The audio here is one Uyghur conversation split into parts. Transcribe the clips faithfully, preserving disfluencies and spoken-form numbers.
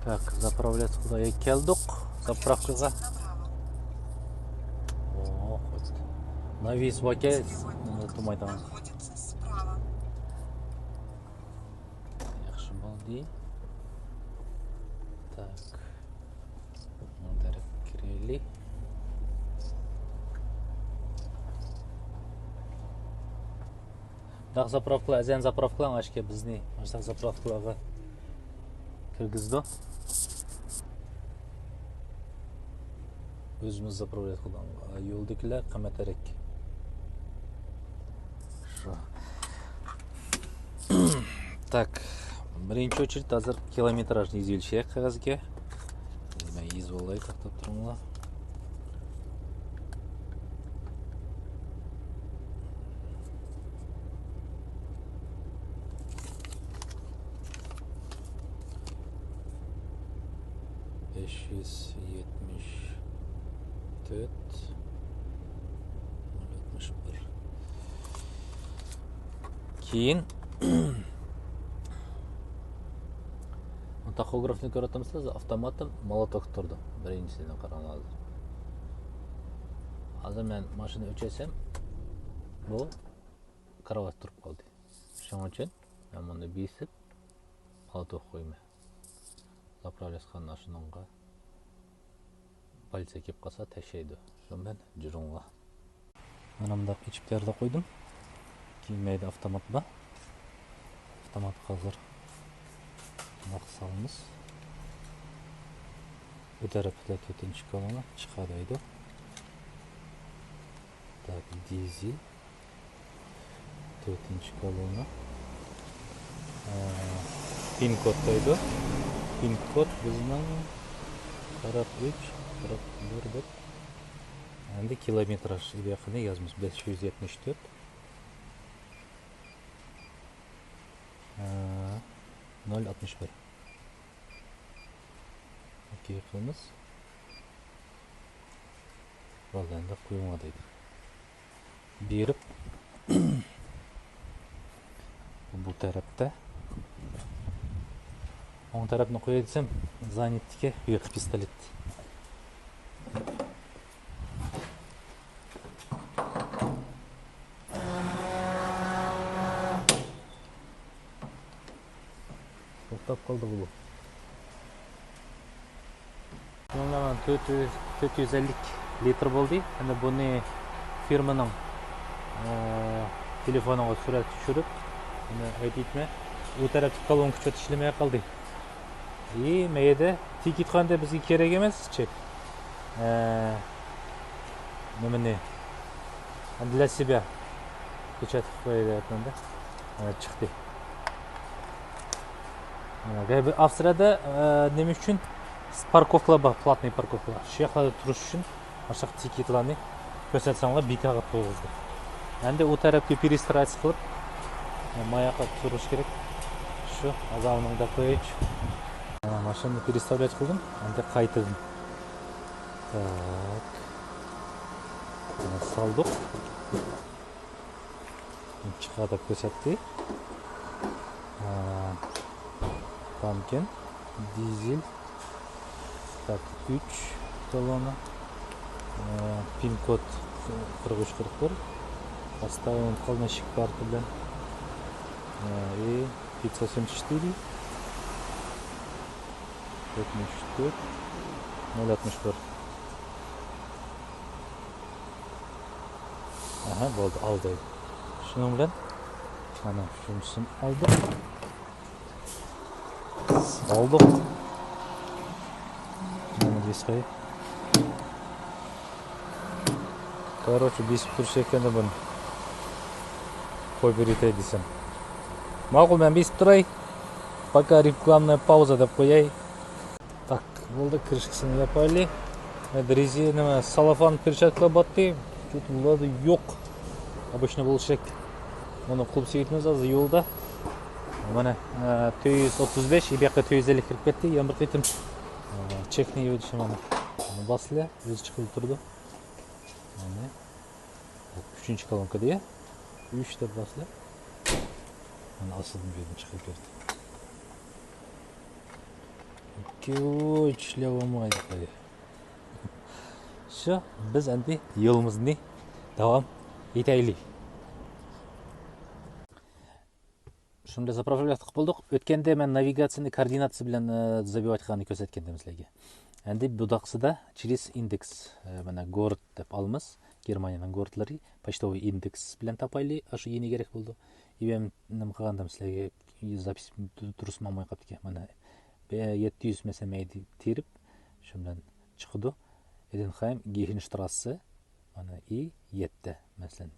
Так, заправляться قىلىپ كەلدۇق زاپراۋكىغا. ئوو، ناۋىس ۋاكەي، تۇمايدىغان. ياخشى بولدى. Так. مۇنداق كىرەيلى. داق زاپراۋكىلار، ئەزەن زاپراۋكىلار ئاشكە بىزنى ماشتاق زاپراۋكىلارغا كىرگۈزىدۇ. ئۆزىمىز زاپراۋلەيدىغان يولدىكىلەر قىممەترەك. شۇ. Так. بىرىنچى ئوچېرېد ھازىر كىلومېتراژنى يېزىۋېلىشى قەغەزگە. مەن يېزىۋالاي، توختاپ تۇرۇڭلار. بەش يۈز يەتمىش تۆت، نۆل ئاتمىش بىر. كېيىن تاخوگرافنى كۆرۈۋاتامسىز؟ ئاپتوماتتا مولوتوك تۇرىدۇ. بىرىنچىسىنى قاراڭلار ھازىر. ھازىر مەن ماشىنا ئۆچۈرسەم، بۇ كارىۋات تۇرۇپ قالدى. شۇنىڭ ئۈچۈن مەن بۇنى بېسىپ، مولوتوك قويىمەن. زاپراۋلەشكەن ئاشۇنىڭغا پالىتسىيە كېلىپ قالسا تەشەيدۇ. شۇ بىلەن جۇرۇڭغا. مانا مۇنداق ئېچىپ تەييارلاپ قويدۇم. كېيىن مەيدە ئاپتومات بار. ئاپتوماتقا ھازىر بۇنداق سالىمىز. بۇ تەرەپتە تۆتىنچى كولونا چىقالايدۇ. Так، دىزېل. تۆتىنچى كولونا. ئە، پىن كود دەيدۇ. پىن كود بىزنىڭ قىرىق ئۈچ، قىرىق بىر دەپ. ئەمدى كىلومېتراژ يېقىنى يازىمىز. بەش يۈز يەتمىش تۆت. ئە، نۆل ئاتمىش بىر. ئوكەي قىلىمىز. بولدى، ئەمدى قويۇڭلار دەيدۇ. بېرىپ، بۇ تەرەپتە. ئوڭ تەرەپنى قوياي دېسەم، زانيېتتىكەن، بۇ ياقى پىستولېت. توختاپ قالدى بۇ. شۇنىڭ بىلەن تۆت يۈز، تۆت يۈز ئەللىك لىتىر بولدى. ئەمدى بۇنى فىرمىنىڭ، ئە، تېلېفونىغا سۈرەتكە چۈشۈرۈپ، ئەمدى ئېيتىمەن، ئۇ تەرەپتىكى كولونكا چوت ئىشلىمەي قالدى. ئى، مەيدە، تىكېت قاندا بىزگە كېرەك ئەمەس، چېك. ئە، نېمىنى؟ ئەمدى لەسسىبە. پېچەت قوياي دەيمەن-دە. ئە، چىقتى. ئە، ئاۋسترىيەدە، ئە، نېمە ئۈچۈن پاركوفكىلار بار، پلاتنىي پاركوفكىلار. شۇ ياقلاردا تۇرۇش ئۈچۈن ئاشۇنداق تىكېتلارنى كۆرسەتسەڭلار، بىكارغا قويغۇزدى. ئەمدى ئۇ تەرەپكە پېرېسترايتسىيە قىلىپ، ماياققا تۇرۇش كېرەك. شۇ، ھازىر ئۇنىڭدا قويايچۇ. ماشىنىنى پېرېسترايتسىيە قىلدىم. ئەمدى قايتىدىن. تاك. سالدۇق. چىقار دەپ كۆرسەتتى. ھە. تامكىن. دىزېل. Так، ئۈچ كولونا. ئە، پىن كود قىرىق ئۈچ قىرىق بىر. Поставим قالمىشىك بار بىلەن. ئە، ئى، пятьсот семьдесят четыре. يەتمىش تۆت، نۆل ئاتمىش بىر. ئەھە، بولدى، ئالدى. شۇنىڭ بىلەن مانا شۇنىسىنى ئالدۇق. ئالدۇق. مانا دىسكى. Короче، بېسىپ تۇرۇش ئىكەن بۇنى. قويۇپ بېرىۋېتەي دېسەم. ماقۇل، مەن بېسىپ تۇراي. Пока рекламная пауза دەپ قوياي. Так، بولدى، كىرىشكىسىنى ياپايلى. رېزىنا، نېمە، سالافان پېرچاتكىلار باتتى. Что-то ئۇلاردا يوق. Обычно بولۇشى كېرەك. ئۇنى قىلىپ سېلىۋېتىمىز ھازىر يولدا. مانا، ئە، تۆت يۈز ئوتتۇز بەش، بۇ ياققا تۆت يۈز ئەللىك كىرىپ كەتتى. يەنە بىر قېتىم، ئە، چېكنى يېۋېتىشى مانا. بۇنى باسىلى، ئۆزى چىقىپ تۇرىدۇ. مانا. ئۈچىنچى كولونكىدا يا. ئۈچ دەپ باسىلى. مانا ئاستىدىن بىردىن چىقىپ كەتتى. يو، چۈشلەپ بولمايدۇ. شۇ، بىز ئەمدى يولىمىزنى داۋام ئېتەيلى. شۇنداق زاپراۋكا قىلىپ بولدۇق. ئۆتكەندە مەن ناۋىگاتسىيىنى كوئوردىناتىسى بىلەن، ئە، زابىۋايتقاننى كۆرسەتكەندىم سىلەرگە. ئەمدى بۇداقسىدا چىلىس ئىندېكس، ئە، مانا گورود دەپ ئالىمىز. گېرمانىيەنىڭ گوردلىرى پوچتوۋىي ئىندېكس بىلەن تاپايلى. ئاشۇ يېنى كېرەك بولدى. ئىبەم نېمە قىلغاندىم سىلەرگە، زاپىس دۇرۇس ماڭماي قاپتىكەن. مانا، بە-، يەتتە يۈز مەسىلەن، مەيدە تېرىپ، شۇ بىلەن چىقىدۇ. ئېدېنخايم، گېھېنشتراسسې، مانا، ئى يەتتە، مەسىلەن.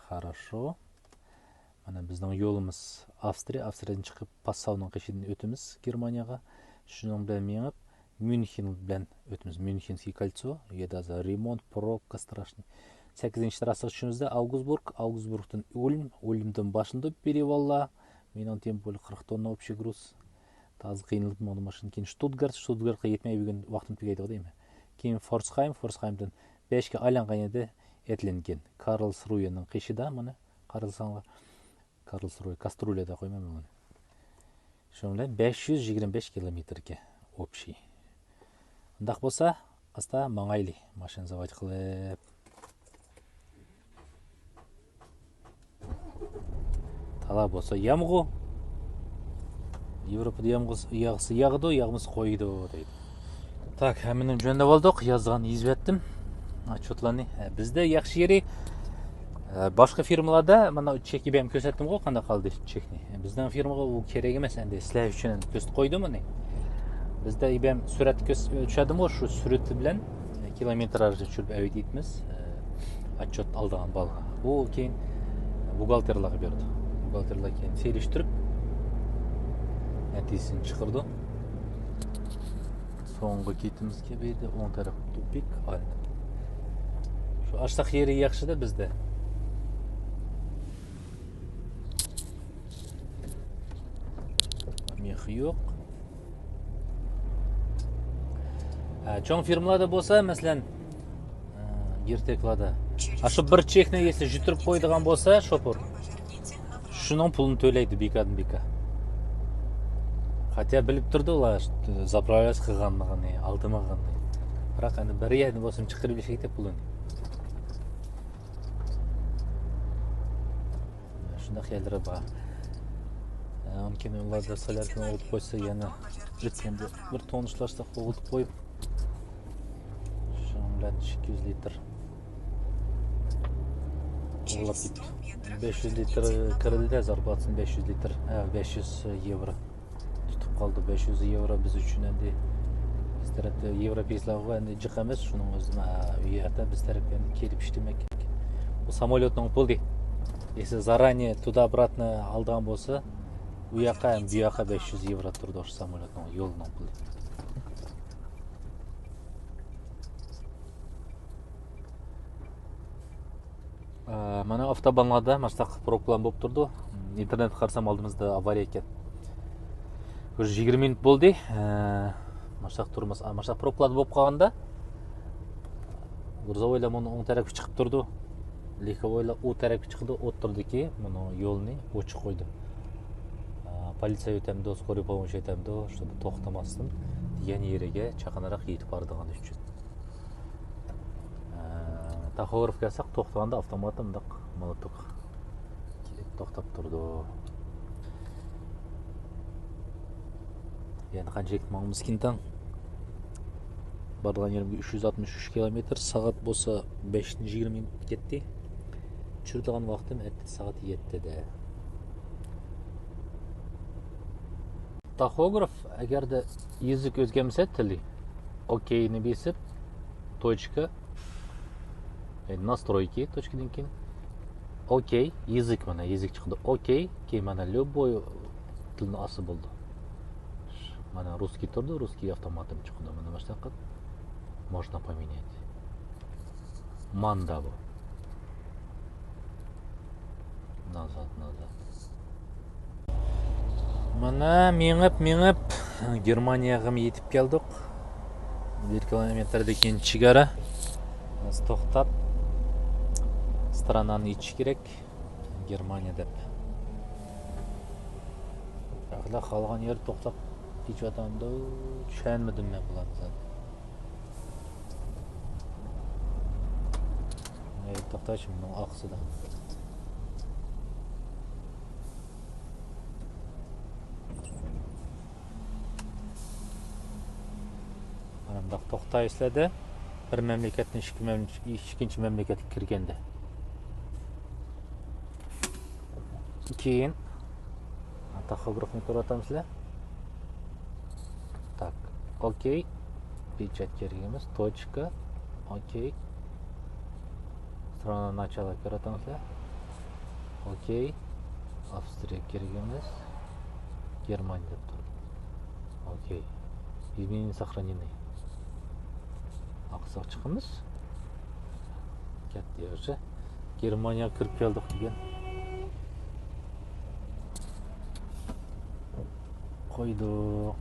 خاراشو. مانا بىزنىڭ يولىمىز ئاۋسترىيە، ئاۋسترىيەدىن چىقىپ، پاسساۋنىڭ قېشىدىن ئۆتىمىز گېرمانىيەگە. شۇنىڭ بىلەن مېڭىپ، ميۇنخېن بىلەن ئۆتىمىز. ميۇنخېنسكىي كولتسو، يەردە ھازىر رېمونت، پروبكا، ستراشنىي. سەككىزىنچى تىراسسىغا چۈشىمىزدە ئاۋگسبۇرگ، ئاۋگسبۇرگتىن ئۇلم، ئۇلمدىن باشلىنىپ بېرىۋاللا. مېنىڭ تېمپولۇق قىرىق توننا ئوبشىي گروز. تازا قىينىلىپ ماڭدىم ماشىنا. كېيىن شتۇتگارت، شتۇتگارتقا يەتمەي بۈگۈن ۋاقتىم تۈگەيدىغۇ دەيمەن. كېيىن فورسخايم، فورسخايمدىن بەشكە ئايلانغان يەردە ئېتلىنگەن. كارلسرۇيېنىڭ قېشىدا مانا قارىساڭلار. كارلسرۇيې، كاسترۇليە دەپ قويىمەن مەن بۇنى. شۇنىڭ بىلەن بەش يۈز يىگىرمە بەش كىلومېتىركەن ئوبشىي. ئۇنداق بولسا، ئاستا ماڭايلى، ماشىنا زاۋايت قىلىپ. تالا بولسا يامغۇ. ياۋروپادا يامغۇر ياغسا ياغىدۇ، ياغمىسا قويىدۇ دەيدۇ. تاك، ھەممىنى جۆندەپ ئالدۇق، يازغان يېزىۋەتتىم. ئاتچوتلارنى. ھە، بىزدە ياخشى يېرى، ھە، باشقا فىرمىلاردا، مانا چېكنى بەرىم كۆرسەتتىمغۇ، قانداق قالدى چېكنى. بىزنىڭ فىرمىغا ئۇ كېرەك ئەمەس، ئەمدى سىلەر ئۈچۈن كۆرسىتىپ قويدۇم ئۇنى. بىزدە ئىبەم سۈرەتتە كۆس-، چۈشۈردۈمغۇ، شۇ سۈرىتى بىلەن كىلومېتراژنى چۈشۈرۈپ ئەۋېتىمىز. ئاتچوت ئالىدىغان بالىغا. ئۇ كېيىن بوغالتىرلارغا بېرىدۇ. بوغالتىرلار كېيىن سېلىشتۇرۇپ، نەتىجىسىنى چىقىرىدۇ. سوڭغا كېتىمىز كېبىدى، ئوڭ تەرەپ تۇپىك، ئايلىنىپ. شۇ ئاشلىق يېرى ياخشىدا بىزدە. مېخى يوق. ھە، چوڭ فىرمىلاردا بولسا، مەسىلەن، ھە، گىرتېكلاردا. ئاشۇ بىر چېكنى يېسە يۈتتۈرۈپ قويىدىغان بولسا، شوپۇر شۇنىڭ پۇلىنى تۆلەيدۇ بىكادىن بىكا. خاتيا بىلىپ تۇرىدۇ ئۇلار، زاپراۋكا قىلغانلىقىنى، ئالدىمىغىنىنى. بىراق ئەنە بىر يەردىن بولسىمۇ چىقىرىپ ئىشلەيدۇ پۇلىنى. شۇنداق يەرلىرى بار. ئۇنىڭ كېيىن ئۇلاردا سولياركىنى ئوغۇتۇپ قويسا، يەنە ئۆتكەندە بىر توننىچىلاشتاق ئوغۇتۇپ قويۇپ، شۇنىڭ بىلەن ئىككى يۈز لىتىر ئوغلاپ كېتىپتۇ. بەش يۈز لىتىر كىردى-دە، زارپلاتىسىنى بەش يۈز لىتىر، ھە، بەش يۈز يېۋرو تۇتۇپ قالدى. بەش يۈز يېۋرو بىز ئۈچۈن ئەمدى، بىز تەرەپتە يېۋروپېيسلارغا ئەمدى جىق ئەمەس، شۇنىڭ ئۆزىدىن، ھە، ئۇ يەردە بىز تەرەپكە ئەمدى كېلىپ ئىشلىمەك كېرەك. بۇ ساموليوتنىڭ پۇلى. يېسە زارانيې تۇدا ئابراتنى ئالىدىغان بولسا، ئۇ ياققا ھەم بۇ ياققا بەش يۈز يېۋرو تۇرىدۇ، شۇ ساموليوتنىڭ يولىنىڭ پۇلى. ئە، مانا ئاپتوبانلاردا ماشتاق پروبكىلار بولۇپ تۇرىدۇ. ئىنتېرنېتكە قارىسام، ئالدىمىزدا ئاۋارىيە ئىكەن. بىر يىگىرمە مىنۇت بولدى. ئە، ماشتاق تۇرىمىز. ئا، ماشتاق پروبكىلاردا بولۇپ قالغاندا، گرۇزوۋويلار مانا ئوڭ تەرەپكە چىقىپ تۇرىدۇ. لېھوۋويلار ئۇ تەرەپكە چىقىدۇ، ئوتتۇرىدىكى مانا يولنى ئوچۇق قويدۇم. ئا، پولىتسىيە ئۆتەمدۇ، سكورىي پوموش ئۆتەمدۇ، شۇ توختىماستىن دېگەن يېرىگە چاقىنراق يېتىپ بارىدىغان ئۈچۈن. ئە، تاخوگراف كەلسەك، توختىغاندا ئاپتوماتتا مۇنداق مولوتوك كېلىپ توختاپ تۇرىدۇ. يەنە قانچىلىك ماڭىمىزكىن تەڭ؟ بارىدىغان يېرىمگە ئۈچ يۈز ئاتمىش ئۈچ كىلومېتىر، سائەت بولسا بەشتىن يىگىرمە مىنۇت كەتتى. چۈشۈرىدىغان ۋاقتىم ئەتە سائەت يەتتىدە. تاخوگراف ئەگەردە يېزىك ئۆزگەرمىسە تىلى، ئوكېينى بېسىپ، توچكا، ئە، ناسترويكى، توچكىدىن كېيىن ئوكېي، يېزىك، مانا يېزىك چىقىدۇ، ئوكېي، كېيىن مانا ليۇبوي تىلنى ئالسا بولىدۇ. مانا رۇسكىي تۇرىدۇ، رۇسكىي ئاپتوماتتىن چىقىدۇ، مانا مۇشۇنداق قىلىپ. Можно поменять. ماندا بۇ. نازات، نازات. مانا مېڭىپ، مېڭىپ گېرمانىيەگىمۇ يېتىپ كەلدۇق. بىر كىلومېتىردىن كېيىن چېگرا. ھازىر توختاپ، سترانانى ئېچىش كېرەك. گېرمانىيە دەپ. خالىغان يەردە توختاپ كېتىۋاتامدۇ؟ چۈشەنمىدىم مەن بۇلارنى زادى. نەگە توختايچۇ، مۇنىڭ ئارقىسىدا. مانا مۇنداق توختايسىلەردە، بىر مەملىكەتتىن ئىككى مەم-، ئىككىنچى مەملىكەتكە كىرگەندە. كېيىن تاخوگرافنى كۆرۈۋاتامسىلەر؟ Так, окей. Печать كېرىكىمىز. Точка. Окей. Страна начала كۆرۈۋاتامسىلەر؟ Окей. Австрия كېرىكىمىز. Германия دەپ تۇرىدۇ. Окей. Изменения сохранены. ئارقىسىغا چىقىمىز. كەتتى ياخشى. گېرمانىيەگە كىرىپ كەلدۇق دېگەن. قويدۇق.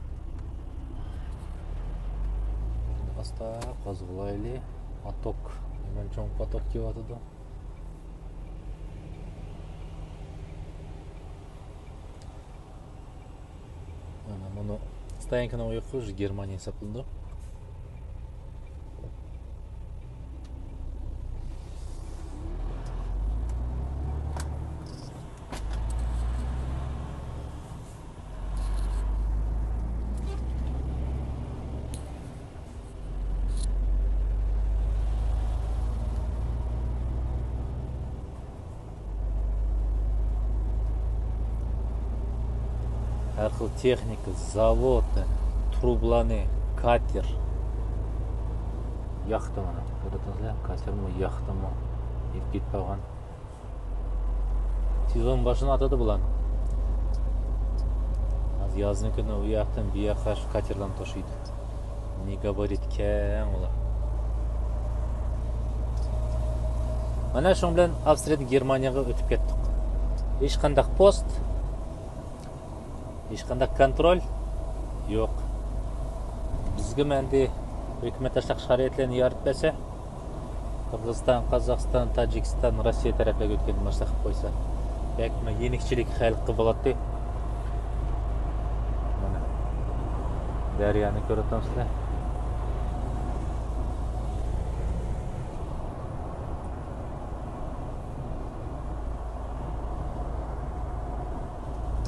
ئاستا قوزغىلايلى. پاتوك. ھەمەن چوڭ پاتوك كېلىۋاتىدۇ. مانا مۇنۇ ستايانكىنىڭ ئۇيىقى گېرمانىيە ھېسابلىنىدۇ. ھەر خىل تېخنىكا، زاۋۇت، تۇرۇبىلارنى، كاتېر. ياختا مانا، كۆرۈۋاتىسىلەر، كاتېرمۇ، ياختىمۇ ئېلىپ كېتىپ قالغان. سېزون باشلىنىۋاتىدۇ بۇلارنىڭ. ھازىر يازنىڭ كۈنى ئۇ ياقتىن بۇ ياققا شۇ كاتېرلارنى توشۇيدۇ. نى گابارىت كەڭ ئۇلار. مانا شۇنىڭ بىلەن ئاۋسترىيەدىن گېرمانىيەگە ئۆتۈپ كەتتۇق. ھېچقانداق پوست، ھېچقانداق كونترول يوق. بىزگىمۇ ئەمدى ھۆكۈمەت ئاشۇنداق شارائىتلارنى يارىتىپ بەرسە، قىرغىزىستان، قازاقىستان، تاجىكىستان، روسىيە تەرەپلەرگە ئۆتكەندىن باشلاپ قويسا، بەكمۇ يېنىكچىلىك خەلققە بولاتتى. مانا، دەريانى كۆرۈۋاتامسىلەر؟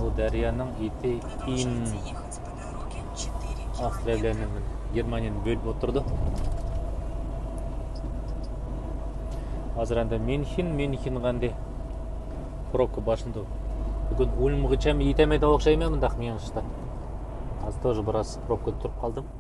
بۇ دەريانىڭ ئېتى ئىن ئاسترالىيەنى، گېرمانىيەنى بۆلۈپ ئولتۇرىدۇ. ھازىر ئەمدى ميۇنخېن، ميۇنخېنغا ئەمدى پروبكا باشلىنىدۇ. بۈگۈن ئۇلمغىچە يېتەلمەيدىغان ئوخشايمەن مۇنداق مېڭىشتا. ھازىر توزا بىراز پروبكىدا تۇرۇپ قالدىم.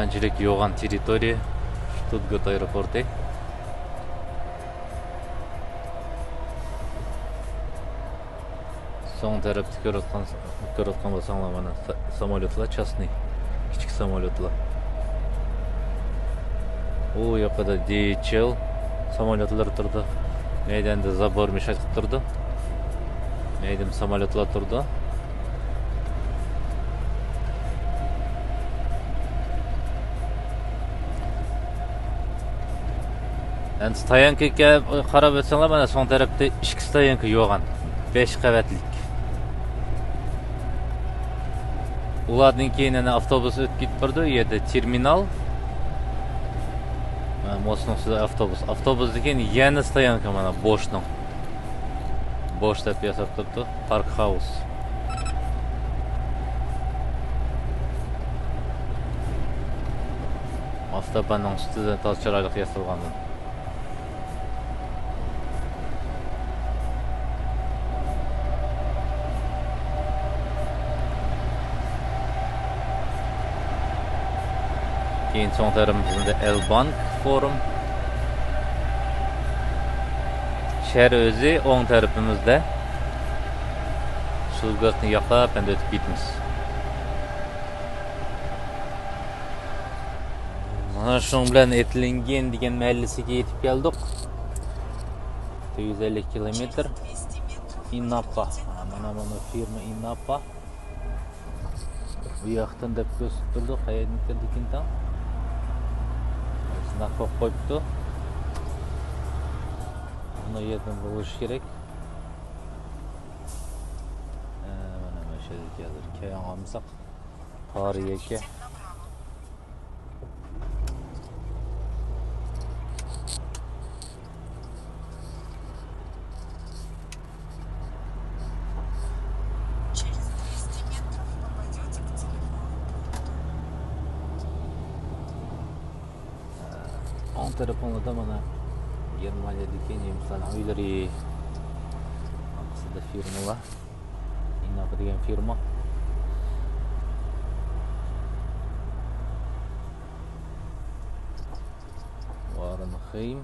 كۆپچىلىك يوغان تېررىتورىيە، شتۇتگارت ئايروپورتى. سوڭ تەرەپتە كۆرۈۋاتقان، كۆرۈۋاتقان بولساڭلار، مانا، سا-، ساموليوتلار، چاستنىي، كىچىك ساموليوتلار. ئۇ ياقىدا دى ئېيچ ئېل ساموليوتلىرى تۇرىدۇ. مەيداندا زابور مېشەت قىلىپ تۇرىدۇ. مەيدىن ساموليوتلار تۇرىدۇ. ئەمدى ستايانكىغا قاراپ ئۆتسەڭلار، مانا سوڭ تەرەپتە ئىككى ستايانكا يوغان، بەش قەۋەتلىك. ئۇلاردىن كېيىن يەنە ئاپتوبۇس ئۆتۈپ كېتىپ بارىدۇ، ئۇ يەردە تېرمىنال. ھە، موسنىڭ ئۈستىدە ئاپتوبۇس. ئاپتوبۇستىن كېيىن يەنە ستايانكا، مانا بوشنىڭ. بوش دەپ ياساپ تۇرۇپتۇ. پارك خاوس. ئاپتوباننىڭ ئۈستىدە تازا چىرايلىق ياسالغان. كېيىن سوڭ تەرىپىمىزدە ئەلبانك فورۇم. شەھەر ئۆزى ئوڭ تەرىپىمىزدە. شتۇتگارتنى ياقلاپ ئەمدى ئۆتۈپ كېتىمىز. مانا شۇنىڭ بىلەن ئېتلىنگېن دېگەن مەھەللىسىگە يېتىپ كەلدۇق. تۆت يۈز ئەللىك كىلومېتىر. ئىناپا. مانا، مانا فىرما ئىناپا. بۇ ياقتىن دەپ كۆرسىتىپ تۇرىدۇ، قەيەردىن كەلدىكىن تاڭ. شۇنداق قويۇپ قويۇپتۇ. بۇنى يەردىن بولۇشى كېرەك. ئە، مانا، مانا شۇ يەردىكى ھازىر كەيەڭ ئالمىساق. قارا يەكە. ئوڭ تەرىپىڭلاردا مانا گېرمانىيەدىكى نېمىسلارنىڭ ئۆيلىرى. ئارقىسىدا فىرمىلار. ئىناپا دېگەن فىرما. ۋارېنخېيم.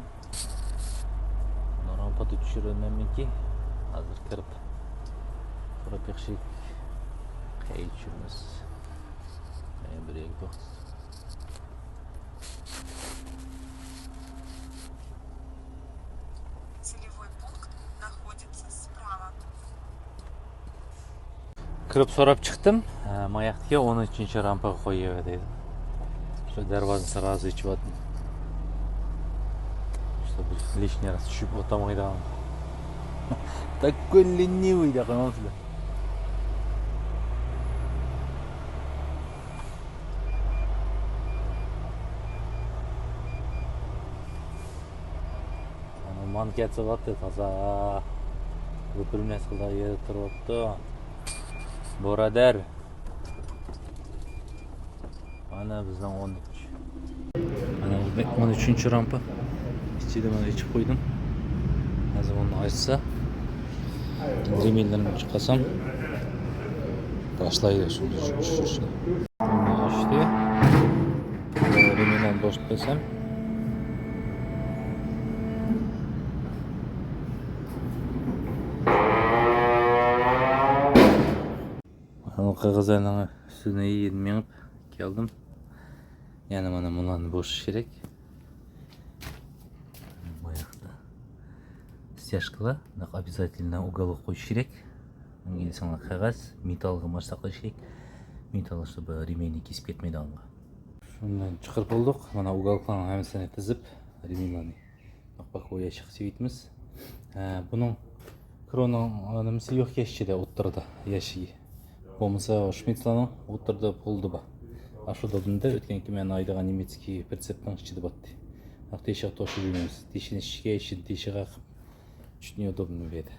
رامپىدا چۈشۈرۈلمەممىكى؟ ھازىر كىرىپ، سوراپ بېقىشى. قەيەرگە چۈشۈرىمىز؟ قەيەر بېرەيلى بۇ؟ كىرىپ سوراپ چىقتىم. ھە، ماياقتىكى ئون ئۈچىنچى رامپىغا قويۇۋېتەيدۇ. شۇ دەرۋازىسى رازى ئېچىۋاتىدۇ. شۇ بىر لىشنىي راس چۈشۈپ ئولتۇرمايدىغان. تاككۇ لىننىۋىي دەپ قويمامسىلەر. ئانا مان كەتسىۋاتتى تازا. لۈپۈرمەس قىلدا يېرى تۇرۇۋاپتۇ. بۇرادەر. مانا بىزنىڭ ئون ئۈچ. مانا ئون ئۈچىنچى رامپا. ئىچىدە مانا ئېچىپ قويدۇم. ھازىر ئۇنى ئاچسا، رېمىلىرىنى چىقارسام، باشلايدۇ شۇ چۈشۈشنى. ئاچتى. رېمىلىنى بوشىتىپ بەرسەم. قەغەزلەرنىڭ ئۈستىدىن مېڭىپ كەلدىم. يەنە مانا مۇلارنى بوشىتىش كېرەك. باياقتا ستياژكىلار، بۇنداق ئوبيازاتېلنو ئوگالوق قويۇش كېرەك. ئۇنىڭ ئىچىدە قەغەز، مېتالغا ماس ساقلاش كېرەك. مېتال شۇ بىر رېمېننى كېسىپ كەتمەيدىغانغا. شۇنى چىقىرىپ بولدۇق. مانا ئوگالوقلارنىڭ ھەممىسىنى تىزىپ، رېمېنلارنى. باق، باق، ئۇ ياشىق سېۋىتىمىز. ھە، بۇنىڭ كرونىڭ نېمىسى يوق ئىكەن ئىچىدە، ئوتتۇرىدا ياشىقى. بولمىسا شمىتلارنىڭ ئوتتۇرىدا پولدا بار. ئاشۇ دوبنىدا ئۆتكەن كۈنى مەن ئايدىغان نېمېتسكىي پرىتسېپنىڭ ئىچىدە باتتى. ھەق تېشىغا توشۇپ يۈرمەيمىز. تېشىنى ئىچىگە، ئىچىدە تېشىغا چۈشتىن يوتۇپ نېمە بەردى.